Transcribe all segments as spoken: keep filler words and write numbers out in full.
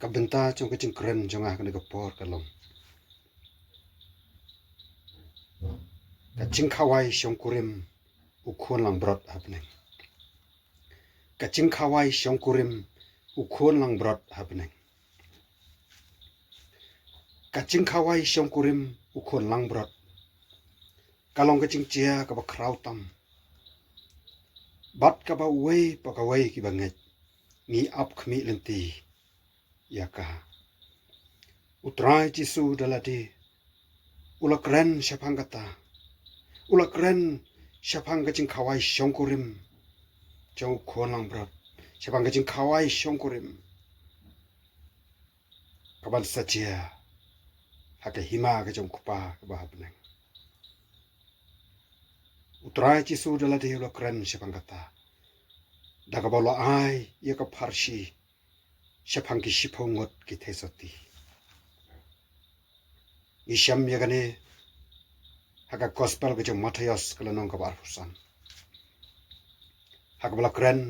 Ka bynta jong ka jingkren jong nga ha kane ka por ka long: Ka jingkhawai shongkurim u khun langbrot ha bneng. Ka jingkhawai shongkurim u khun langbrot ha bneng. Ka jingkhawai shongkurim u khun langbrot ka long ka jingjia kaba khraw tam, bad kaba uwei pa kawei kiba ngeit ngi ap khmih lynti ïa ka. U Trai Jisu da lade u la kren shaphang kata. U la kren shaphang ka jingkhawai shongkurim jong u khun langbrot, shaphang ka jingkhawai shongkurim kaban sa jia ha ka hima ka jong u Kpa kaba ha bneng. U Trai Jisu da lade u la kren shaphang kata da kaba u la ai ïa ka pharshi shaphang ki shiphew ngut ki theisotti. Ngi shem ïa kane ha ka Gospel ka jong u Mathaios ka lynnong kaba arphew san, ha kaba u la kren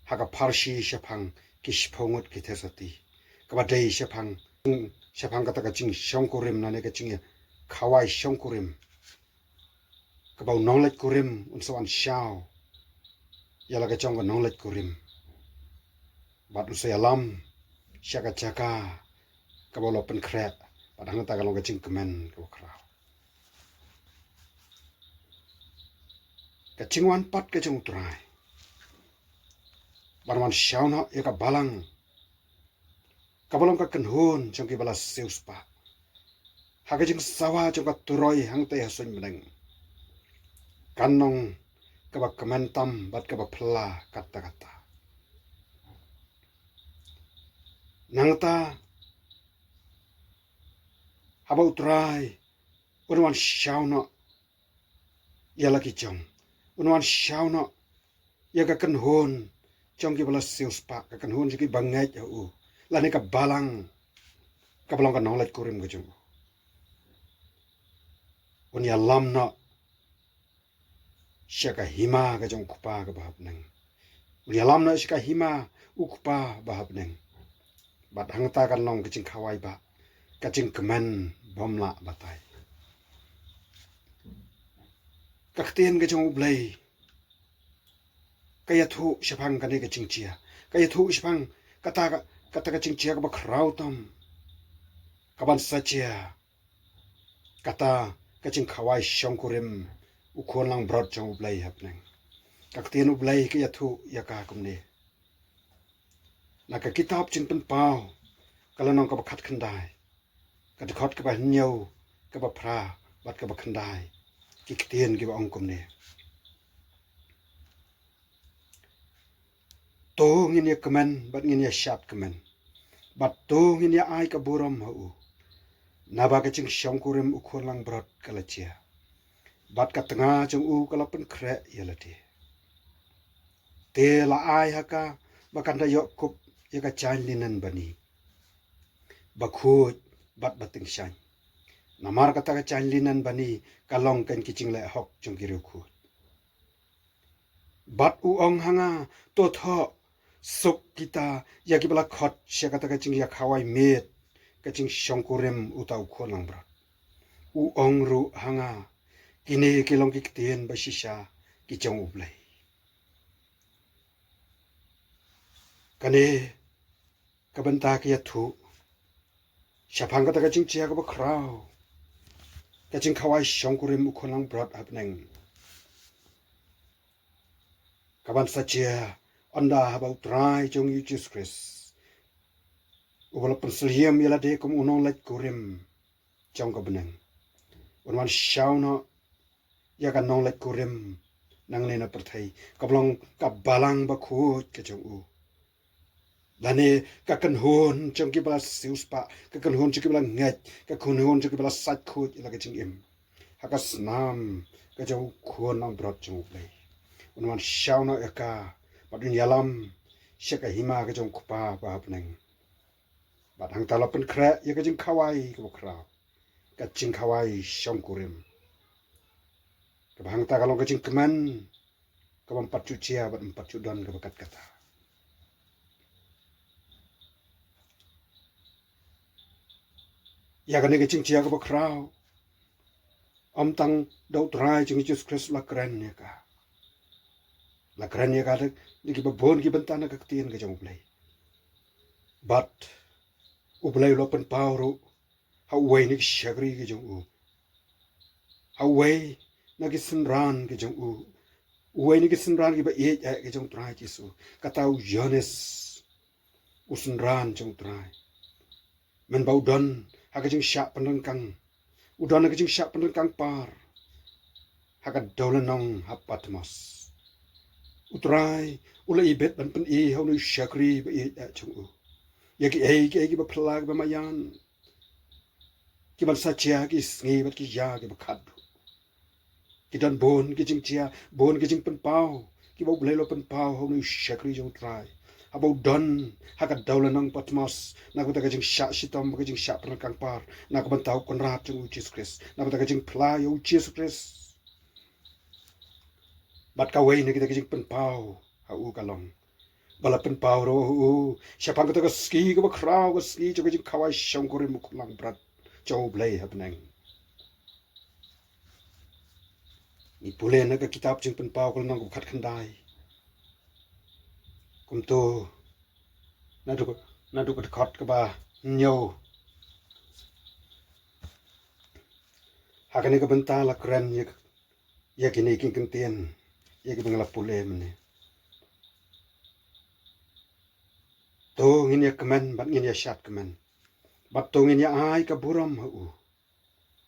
ha ka pharshi shaphang ki shiphew ngut ki theisotti, kaba dei shaphang, shaphang kata ka jingshongkurim lane ka jingkhawai shongkurim, kaba u nongleit kurim un sa wan shaw ïa la ka jong ka nongleit kurim bad un sa ïalam sha ka jaka kaba u la pynkhreh, bad hangta ka long ka jingkmen kaba khraw. Ka jingwan pat ka jong u Trai ban wan shaw noh ïa ka balang kaba long ka kynhun jong kiba la siewspah ha ka jingsawa jong ka turoi hangtei ha suiñ bneng kan long kaba kmen tam bad kaba phylla katta katta. Nangta haba u Trai un wan shaw noh ïa la ki jong, un wan shaw noh ïa ka kynhun jong kiba la siewspah, ka kynhun jong kiba ngeit ha u, lane ka balang kaba long ka nongleit kurim ka jong u, un ïalam noh sha ka hima ka jong u Kpa kaba ha bneng. Un ïalam noh sha ka hima u Kpa ba ha bneng. Bad hangta kan long ka jingkhawai ba ka jingkmen bym lah batai. Ka ktien ka jong U Blei ka ïathuh shaphang kane ka jingjia, ka ïathuh shaphang kata ka, kata ka jingjia kaba khraw tam kaban sa jia, kata ka jingkhawai shongkurim u khun langbrot jong U Blei ha bneng. Ka ktien U Blei ka ïathuh ïa ka kumne na ka kitab Jingpynpaw ka lynnong kaba khatkhyndai, ka dkhot kaba hynñiew, kaba phra bad kaba khyndai. Ki ktien kiba ong kumne: To ngin ïa kmen bad ngin ïa shad kmen, bad to ngin ïa ai ka burom ha u, naba ka jingshongkurim u khun langbrot ka la jia, bad ka tnga jong u ka la pynkhreh ïa lade. Te la ai ha ka ba kan da ïoh kup ïa ka jaiñ linen bani, bakhuid bad batyngshaiñ. Namar kata ka jaiñ linen bani ka long kein ki jingleh hok jong ki riewkhuid. Bad u ong ha nga: To thoh, suk kita ïa kiba la khot sha kata ka jingïakhawai miet ka jingshongkurim uta u khun langbrot. U ong ruh ha nga: Kine ki long ki ktien ba shisha ki jong U Blei. Kane ka bynta ka ïathuh shaphang kata ka jingjia kaba khraw, ka jingkhawai shongkurim u khun langbrot ha bneng, kaban sa jia ynda haba U Trai jong ngi U Jisu Khrist, uba la pynsyriem ïa lade kum u nongleit kurim jong ka bneng, un wan shaw noh ïa ka nongleit kurim nangne na pyrthei, kaba long ka balang bakhuid ka jong u, lane ka kynhun jong kiba la siewspah, ka kynhun jong kiba la ngeit, ka kynhun jong kiba la sait khuid ïa la ka jingim ha ka snam ka jong u khun langbrot jong U Blei. Un wan shaw noh ïa ka bad un ïalam sha ka hima ka jong u Kpa ba ha bneng. Bad hangta la pynkhreh ïa ka jingkhawai kaba khraw, ka jingkhawai shongkurim, kaba hangta ka long ka jingkmen kaba ym pat ju jia bad ym pat ju don kaba kat kata. ïa kane ka jingjia kaba khraw, ym tang da U Trai jong ngi Jisu Khrist la kren ïa ka. La kren ïa ka da kiba bun ki bynta na ka ktien ka jong U Blei. Bad U Blei u la pynpaw ruh ha uwei na ki shakri ki jong u, ha uwei na ki synran ki jong u, uwei na ki synran kiba ïeit eh ki jong U Trai Jisu, kata u Ïoannis, u synran jong U Trai. Mynba u don ha ka jingshah pynryngkang, u don ha ka jingshah pynryngkang par ha ka dewlynnong ha Patmos, U Trai u la ibit ban pyni ha une u shakri ba ïeit eh jong u ïa kiei kiei kiba phylla kiba maïan, kiban sa jia ki sngi bad ki ïa kiba khadduh. Ki don bun ki jingjia, bun ki jingpynpaw kiba U Blei u la pynpaw ha une u shakri jong U Trai, haba u don ha ka dewlynnong Patmos, na ka bynta ka jingshah shitom, ka jingshah pynryngkang par na ka bynta U Kynrad jong u Jisu Khrist, na ka bynta ka jingphylla ïa u Jisu Khrist. Bad kawei na kita ki jingpynpaw ha u ka long ba la pynpaw ruh ha u shaphang kata ka sngi kaba khraw, ka sngi jong ka jingkhawai shongkurim u khun langbrot jong U Blei ha bneng. Ngi pule na ka kitab Jingpynpaw ka lynnong kaba khatkhyndai. Kumto naduh, naduh ka dkhot kaba hynñiew. Ha kane ka bynta la kren ïa, ïa kine ki kyntien ïa kiba nga la pule mynne. To ngin ïa kmen bad ngin ïa shad kmen, bad to ngin ïa ai ka burom ha u.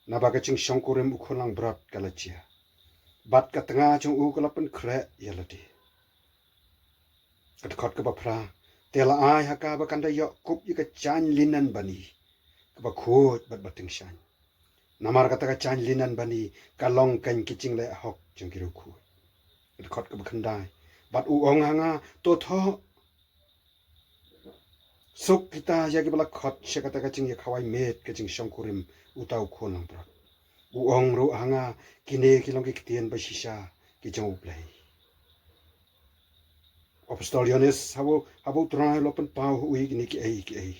Naba ka jingshongkurim u khun langbrot ka la jia, bad ka tnga jong u ka la pynkhreh ïa lade. Ka dkhot kaba phra, te la ai ha ka ba kan da ïoh kup ïa ka jaiñ linen bani kaba khuid bad ba tyngshaiñ. Namar kata ka jaiñ linen bani ka long keiñ ki jingleh hok jong ki riewkhuid. Ka dkhot kaba khyndai, bad u ong ha nga, to thoh, suk kita ïa kiba la khot sha kata ka jingïakhawai miet ka jingshongkurim uta u khun langbrot. U ong ruh ha nga, kine ki long ki ktien ba shisha ki jong U Blei. Apostol Ïoannis, haba, haba U Trai u la pynpaw ha u ïa kine kiei kiei,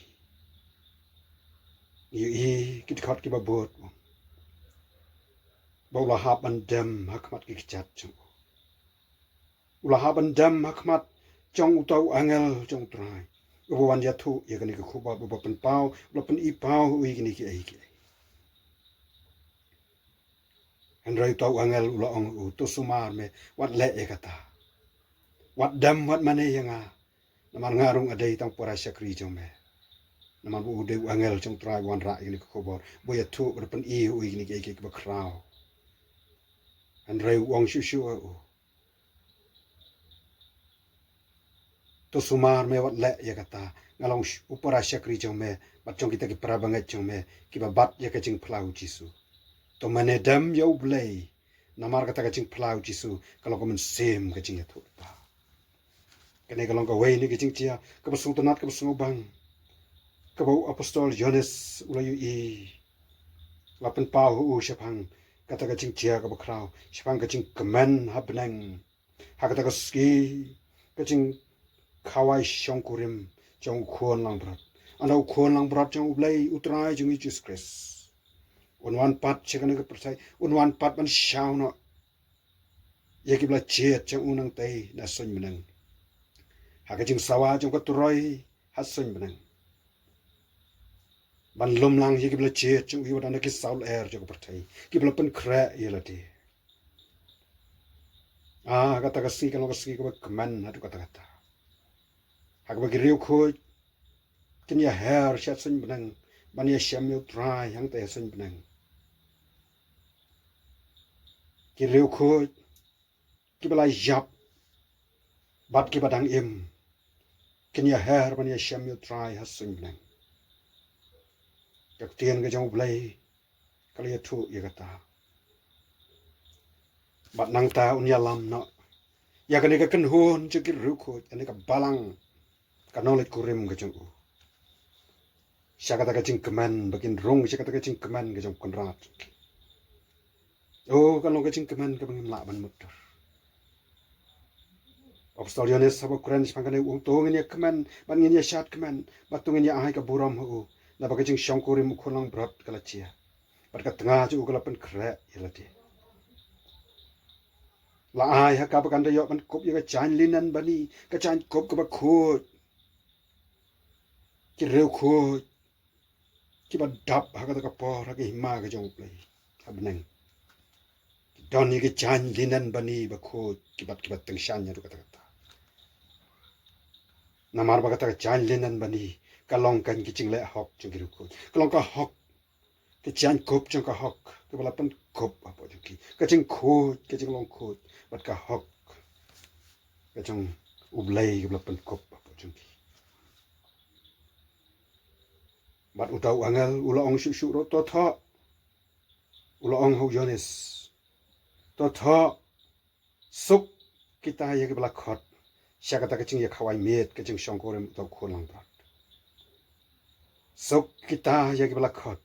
ngi ïohi ki dkhot kiba bud ba u la hap ban dem ha khmat ki kjat jong u. U la hap ban dem ha khmat jong uta u angel jong U Trai uba wan ïathuh ïa kane ka khubor, uba pynpaw, uba pyni paw ha u ïa kine kiei kiei. Hynrei uta u angel u la ong ha u, to sumar me, wat leh ïa kata. Wat dem, wat mane ïa nga. Namar nga ruh nga dei tang para shakri jong me. Namar ba u dei u angel jong U Trai uba wanrah ïa kane ka khubor, ba ïathuh, ba pyni ha u ïa kine kiei kiei kiba khraw. Hynrei u ong shuh shuh ha u, to sumar me, wat leh ïa kata. Nga long sh-, u para shakri jong me bad jong kita ki para bangeit jong me kiba bat ïa ka jingphla U Jisu. To mane dem ïa U Blei, namar kata ka jingphla U Jisu ka long ka mynsiem ka jingïathuhlypa. Kane ka long kawei na ki jingjia kaba sngewtynnat, kaba sngewbang, kaba u apostol Ïoannis u la ïohi, la pynpaw ha u shaphang kata ka jingjia kaba khraw, shaphang ka jingkmen ha bneng ha kata ka sngi ka jingkhawai shongkurim jong u khun langbrot. Ynda u khun langbrot jong U Blei, U Trai jong ngi Jisu Khrist, un wan pat sha kane ka pyrthei, un wan pat ban shaw noh ïa kiba la jied jong u nangtei na suiñ bneng, ha ka jingsawa jong ka turoi ha suiñ bneng, ban lum lang ïa kiba la jied jong u, ïa kiba don ha ki saw lyer jong ka pyrthei, kiba la pynkhreh ïa lade. Ah, kata ka sngi ka long ka sngi kaba kmen haduh katta katta, ha kaba ki riewkhuid kin ïaher sha suiñ bneng ban ïashem ïa U Trai hangtei ha suiñ bneng. Ki riewkhuid kiba la ïap bad kiba dang im kin ïaher ban ïashem ïa U Trai ha suiñ bneng. Ka ktien ka jong U Blei ka la ïathuh ïa kata. Bad nangta un ïalam noh ïa kane ka kynhun jong ki riewkhuid, kane ka balang, ka nongleit kurim ka jong u, sha kata ka jingkmen, ba kin rung sha kata ka jingkmen ka jong u Kynrad. Oh, ka long ka jingkmen kaba ngim lah ban mutdur. Apostol Ïoannis haba u kren shaphang kane u ong, to ngin ïa kmen bad ngin ïa shad kmen bad to ngin ïa ai ka burom ha u. Naba ka jingshongkurim u khun langbrot ka la jia. Bad ka tnga jong u ka la pynkhreh ïa lade. La ai ha ka ba kan da ïoh ban kup ïa ka jaiñ linen bani, ka jaiñ kup kaba khuid. Ki riew khuid kiba dap ha kata ka por ha ka hima ka jong U Blei ha bneng. Ki don ïa ki jaiñ linen bani ba khuid, kiba, kiba tyngshaiñ haduh katta katta. Namar ba kata ka jaiñ linen bani ka long kan ki jingleh hok jong ki riew khuid. Ka long ka hok, ka jaiñ kup jong ka hok kaba la pynkup hapoh jong ki. Ka jingkhuid, ka jinglong khuid, bad ka hok ka jong U Blei kaba la pynkup hapoh jong ki. Bad uta u angel u la ong shuh shuh ruh, to thoh. U la ong ha u Ïoannis, to thoh. Suk kita ïa kiba la khot sha kata ka jingïakhawai miet ka jingshongkurim uta u khun langbrot. Suk kita ïa kiba la khot.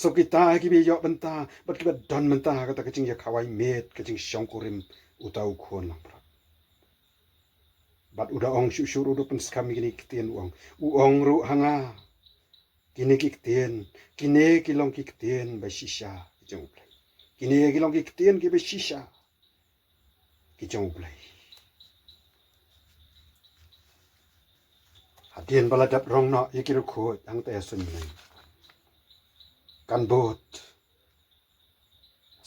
Suk kita ïa kiba ïoh bynta bad kiba don bynta ha kata ka jingïakhawai miet ka jingshongkurim uta u khun langbrot. Bad u da ong shuh shuh ruh, u da pynskhem ïa kine ki ktien, u ong, u ong ruh ha nga, kine ki ktien, kine ki long ki ktien ba shisha ki jong U Blei. Kine ki long ki ktien kiba shisha ki jong U Blei. Hadien ba la dep rong noh ïa ki riew khuid hangta ha suiñ bneng, kan bud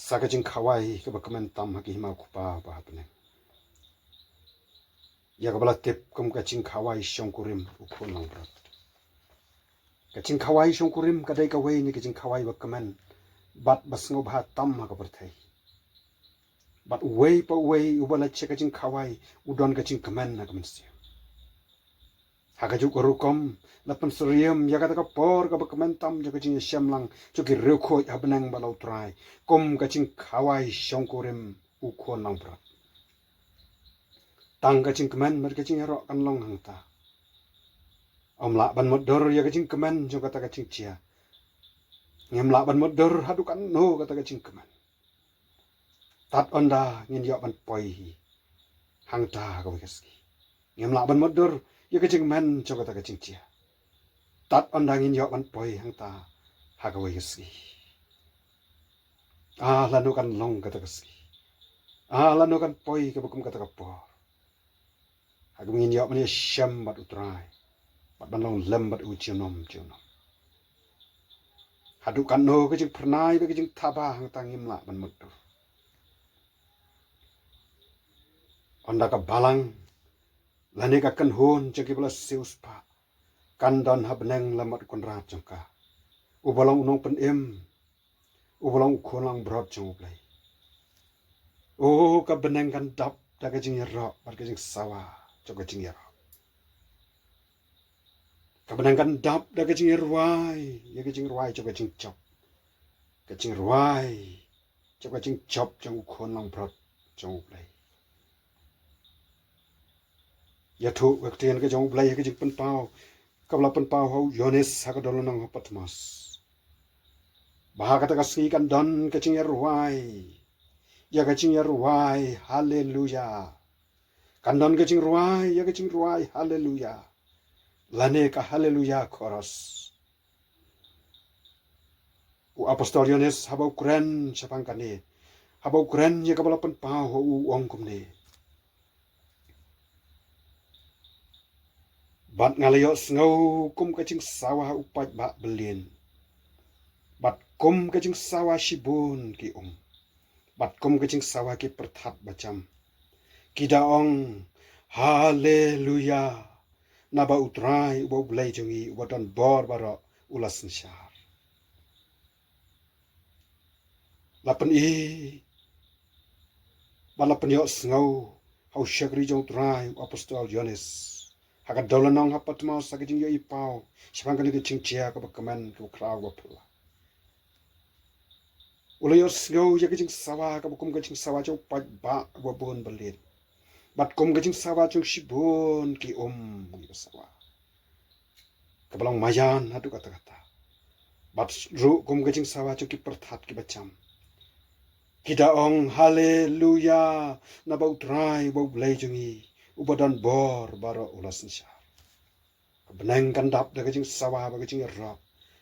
sa ka jingkhawai kaba kmen tam ha ka hima U Kpa ba ha bneng, ïa kaba la tip kum ka jingkhawai shongkurim u khun langbrot. Ka jingkhawai shongkurim ka dei kawei na ki jingkhawai ba kmen bad ba sngewbha tam ha ka pyrthei. Bad uwei pa uwei uba leit sha ka jingkhawai u don ka jingkmen ha ka mynsiem. Ha kajuh ka rukom, la pynsyriem ïa kata ka por kaba kmen tam jong ka jingïashem lang jong ki riew khuid ha bneng bad la U Trai kum ka jingkhawai shongkurim u khun langbrot. Tang ka jingkmen bad ka jingïaroh kan long hangta. Ym lah ban mutdur ïa ka jingkmen jong kata ka jingjia. Ngim lah ban mutdur haduh katno kata ka jingkmen. Tad ynda ngin ïoh ban poi hi hangta ha kawei ka sngi. Ngim lah ban mutdur ïa ka jingkmen jong kata ka jingjia. Tad ynda ngin ïoh ban poi hangta ha kawei ka sngi. Ah, lano kan long kata ka sngi. Ah, lano kan poi kaba kum kata ka por. Ha kaba ngin ïoh ban ïashem bad U Trai bad ban long lem bad u junom junom. Haduh katno ka jingphyrnai bad ka jingthaba hangta ngim lah ban mutdur. Ynda ka balang lane ka kynhun jong kiba la siewspah kan don ha bneng lem bad u Kynrad jong ka, uba long u Nongpynim, uba long u khun langbrot jong U Blei. O, ka bneng kan dap da ka jingïaroh bad ka jingsawa jong ka jingïaroh. Ka bneng kan dap da ka jingïarwai, ïa ka jingrwai jong ka jingjop. Ka jingrwai jong ka jingjop jong u khun langbrot jong U Blei. Ïathuh ka ktien ka jong U Blei ha ka jingpynpaw kaba la pynpaw ha u Ïoannis ha ka dewlynnong ha Patmos, ba ha kata ka sngi kan don ka jingïarwai, ïa ka jingïarwai haleluya. Kan don ka jingrwai, ïa ka jingrwai haleluya, lane ka haleluya chorus. U apostol Ïoannis haba u kren shaphang kane, haba u kren ïa kaba la pynpaw ha u, u ong kumne: Bad nga la ïohsngew kum ka jingsawa u paidbah byllieng, bad kum ka jingsawa shibun ki um, bad kum ka jingsawa ki pyrthat bajam. Ki da ong, haleluya, naba U Trai uba U Blei jong ngi uba don bor baroh u la synshar. La pyni bad la pynïohsngew ha u shakri jong U Trai u apostol Ïoannis ha ka dewlynnong ha Patmos ha ka jingïohi paw shaphang kane ka jingjia kaba kmen kaba khraw ba phylla. U la ïohsngew ïa ka jingsawa kaba kum ka jingsawa jong u paidbah uba bun byllieng, bad kum ka jingsawa jong shibun ki um kiba sawa, kaba long maïan haduh katta katta, bad ruh kum ka jingsawa jong ki pyrthat kiba jam. Ki da ong, haleluya, naba U Trai uba U Blei jong ngi uba don bor baroh u la synshar. Ka bneng kan dap da ka jingsawa bad ka jingïaroh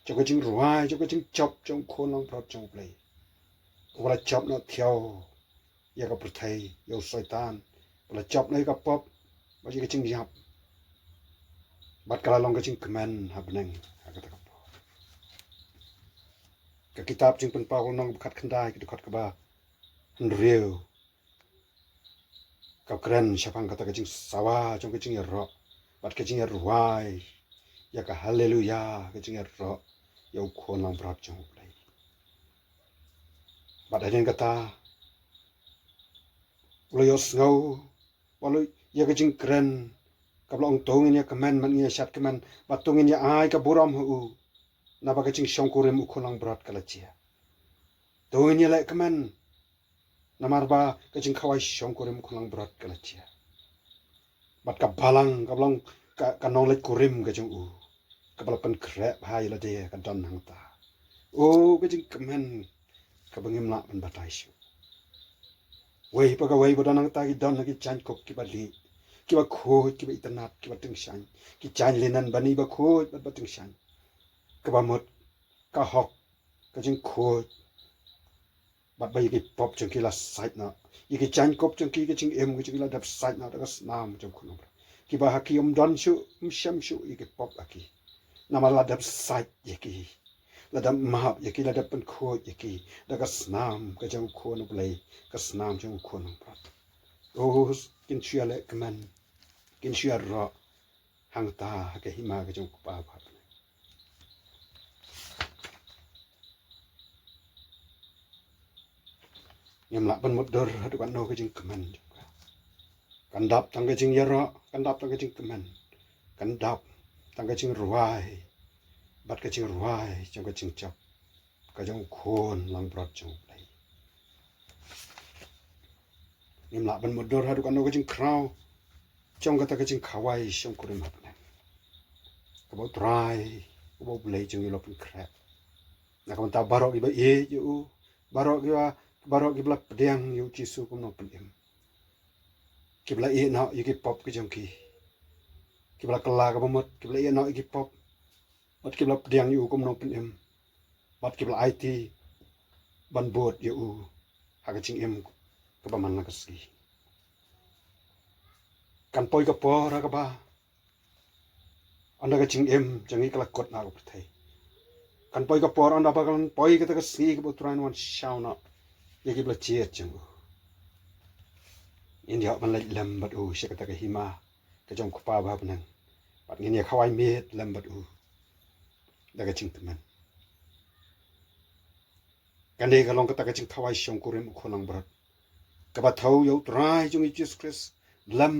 jong ka jingrwai, jong ka jingjop jong u Khun langbrot jong U Blei, uba la jop noh thiaw ïa ka pyrthei, ïa u Soitan, uba la jop noh ïa ka pop bad ïa ka jingïap, bad ka la long ka jingkmen ha bneng ha kata ka por. Ka kitab Jingpynpaw ka lynnong kaba khatkhyndai, ka dkhot kaba hynriew, ka kren shaphang kata ka jingsawa jong ka jingïaroh bad ka jingïarwai ïa ka haleluya, ka jingïaroh ïa u Khun langbrot jong U Blei. Bad hadien kata u la ïohsngew, u la ïoh ïa ka jingkren kaba la ong, to ngin ïa kmen, bad ngin ïa shad kmen, bad to ngin ïa ai ka burom ha u, naba ka jingshongkurim u Khun langbrot ka la jia. To ngin ïa leh kmen, namar ba ka jingkhawai shongkurim u Khun langbrot ka la jia. Bad ka balang, kaba long ka, ka nongleit kurim ka jong u, kaba la pynkhreh bha ïa lade, ka don hangta. O, ka jingkmen kaba ngim lah ban batai shuh. Wei pa kawei ba don hangta ki don ha ki jaiñkup kiba lieh, kiba khuid, kiba itynnad, kiba tyngshaiñ, ki jaiñ linen bani ba khuid bad ba tyngshaiñ, kaba mut ka hok, ka jingkhuid, bad ba ïa ki pop jong ki la sait noh, ïa ki jaiñkup jong ki, ka jingim ka jong ki la dep sait noh da ka snam jong u Khun langbrot, kiba ha ki ym don shuh, ym shem shuh ïa ki pop ha ki, namar la dep sait ïa ki, la dep map ïa ki, la dep pynkhuid ïa ki da ka snam ka jong u Khun U Blei, ka snam jong u Khun langbrot. O, kin shu ïa leh kmen, kin shu ïaroh hangta ha ka hima ka jong U Kpa ba ha bneng. Ngim lah ban mutdur haduh katno ka jingkmen jong ka. Kan dap tang ka jingïaroh, kan dap tang ka jingkmen, kan dap tang ka jingrwai bad ka jingrwai jong ka jingjop ka jong u Khun langbrot jong U Blei. Ngim lah ban mutdur haduh katno ka jingkhraw jong kata ka jingkhawai shongkurim ha bneng, kaba U Trai, kaba U Blei jong ngi u la pynkhreh. Na ka bynta baroh kiba ïeit ïa u, baroh kiba, baroh kiba la pdiang ïa u Jisu kum u nongpynim, kiba la ïeh noh ïa ki pop ki jong ki, kiba la kylla kaba mut, kiba la ïeh noh ïa ki pop, bad kiba la pdiang ïa u kum u nongpynim, bad kiba la aiti ban bud ïa u ha ka jingim kaba man la ka sngi. Kan poi ka por ha kaba ynda ka jingim jong ngi ka la kut na ka pyrthei. Kan poi ka por ynda ba kan poi kata ka sngi kaba U Trai un wan shaw noh ïa kiba la jied jong u. Ngin ïoh ban leit lem bad u sha kata ka hima ka jong U Kpa ba ha bneng, bad ngin ïa khawai miet lem bad u da ka jingkmen. Kane ka long kata ka jingkhawai shongkurim u Khun langbrot, kaba thew ïa U Trai jong ngi Jisu Khrist lem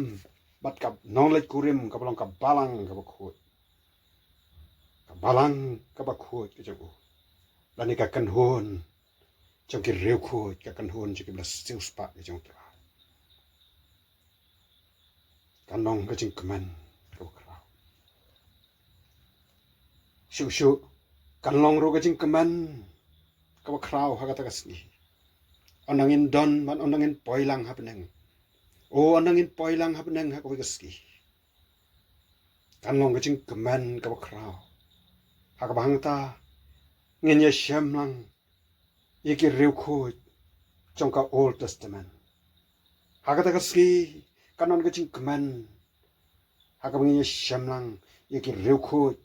bad ka nongleit kurim kaba long ka balang kaba khuid, ka balang kaba khuid ka jong u, lane ka kynhun jong ki riewkhuid, ka kynhun jong kiba la siewspah ka jong U Trai. Kan long ka jingkmen kaba khraw. Shuh shuh kan long ruh ka jingkmen kaba khraw ha kata ka sngi, ynda ngin don bad ynda ngin poi lang ha bneng. O, ynda ngin poi lang ha bneng ha kawei ka sngi, kan long ka jingkmen kaba khraw ha kaba hangta ngin ïashem lang ïa ki riewkhuid jong ka Old Testament. Ha kata ka sngi kan long ka jingkmen ha kaba ngin ïashem lang ïa ki riewkhuid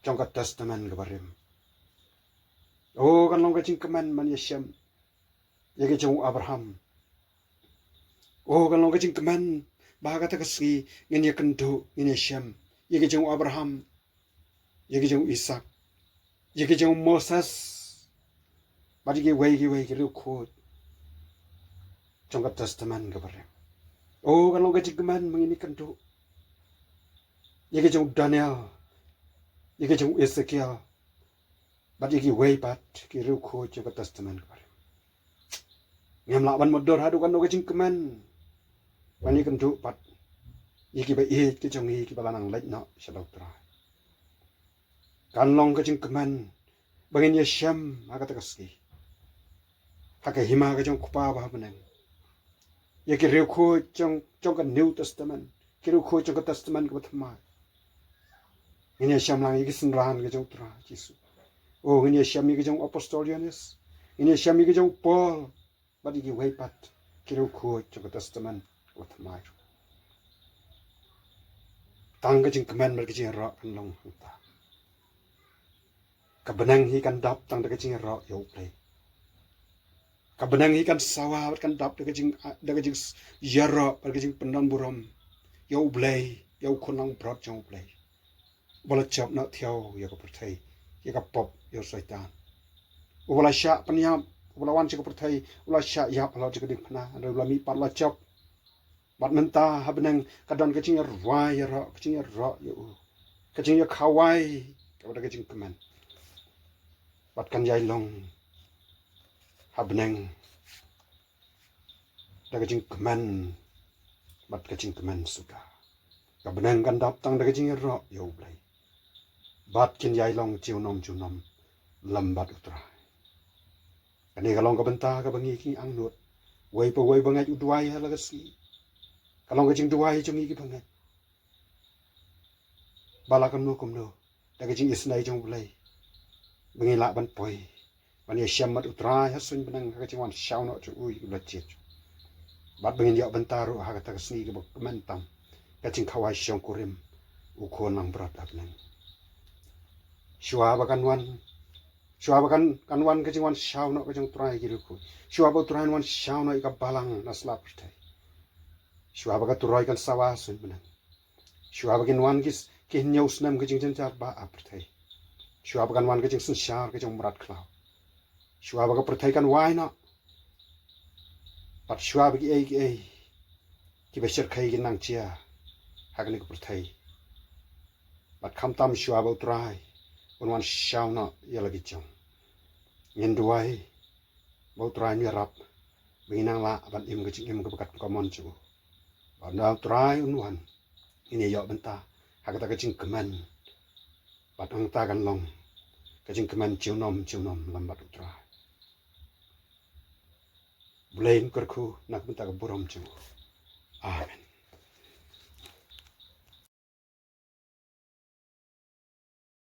jong ka Testament kaba rim. O, kan long ka jingkmen ban ïashem ïa ki jong u Abraham. O, kan long ka jingkmen ba ha kata ka sngi ngin ïakynduh, ngin ïashem ïa ki jong u Abraham, ïa ki jong u Isak, ïa ki jong u Moses, bad ïa kiwei kiwei ki riewkhuid jong ka Testament kaba rim. O, kan long ka jingkmen ba ngin ïakynduh ïa ki jong u Daniel, ïa ki jong u Esekiel, bad ïa kiwei pat ki riewkhuid jong ka Testament kaba rim. Ngim lah ban mutdur haduh katno ka jingkmen ban ïakynduh pat ïa kiba ïeit ki jong ngi kiba la nang leit noh sha la U Trai. Kan long ka jingkmen ba ngin ïashem ha kata ka sngi ha ka hima ka jong U Kpa ba ha bneng ïa ki riewkhuid jong, jong ka New Testament, ki riewkhuid jong ka Testament kaba thymmai. Ngin ïa shem lang ïa ki synran ka jong u Trai Jisu. O, ngin ïa shem ïa ka jong u apostol Ïoannis, ngin ïa shem ïa ka jong u Paul, bad ïa kiwei pat ki riewkhuid jong ka Testament kaba thymmai. Tang ka jingkmen bad ka jingïaroh kan long hangta. Ka bneng hi kan dap tang da ka jingïaroh ïa U Blei. Ka bneng hi kan sawa bad kan dap da ka jing, da ka jingïaroh bad ka jingpyndonburom ïa U Blei, ïa U Khun langbrot jong U Blei, uba la jop noh thiaw ïa ka pyrthei, ïa ka pop, ïa u Soitan, uba la shah pynïap, uba la wan sha ka pyrthei, uba la shah ïap halor jong ka diengphna, hynrei u la mihpat, la jop. Bad mynta ha bneng ka don ka jingïarwai ïaroh, ka jingïaroh ïa u, ka jingïakhawai kaba da ka jingkmen. Bad kan ïai long ha bneng da ka jingkmen bad ka jingkmen suda. Ka bneng kan dap tang da ka jingïaroh ïa U Blei, bad kin ïai long junom junom lem bad U Trai. Kane ka long ka bynta kaba ngi ki angnud. Wei pa wei ba ngeit u duwai ha la ka sngi. Ka long ka jingduwai jong ngi kiba ngeit, ba la kumno kumno, da ka jingisynei jong U Blei, ba ngin lah ban poi ban ïa shem bad U Trai ha suiñ bneng ha ka jingwan shaw noh jong u ïa ki ba la jied. Bad ba ngin ïoh bynta ruh ha kata ka sngi kaba kmen tam, ka jingkhawai shongkurim U Khun langbrot ha bneng. Shuwa ba kan wan, shuwa ba kan, kan wan ka jingwan shaw noh ka jong U Trai ïa ki riewkhuid, shuwa ba U Trai un wan shaw noh ïa ka balang na sla pyrthei, shuwa ba ka turoi kan sawa ha suiñ bneng, shuwa ba kin wan ki s-, ki hynñiew snem ka jingjynjar ba ha pyrthei, shuwa ba kan wan ka jingsynshar ka jong u mrad khlaw, shuwa ba ka pyrthei kan wai noh, bad shuwa ba kiei kiei kiba shyrkhei kin nang jia ha kane ka pyrthei, bad khamtam shuwa ba U Trai un wan shaw noh ïa la ki jong. Ngin duwai ba U Trai un ïarap ba ngin nang lah ban im ka jingim kaba katkum ka mon jong u. Bad ynda U Trai un wan, ngin ïa ïoh bynta ha kata ka jingkmen, bad hangta kan long ka jingkmen junom junom lem bad U Trai. U Blei un kyrkhu na ka bynta ka burom jong u. Amen.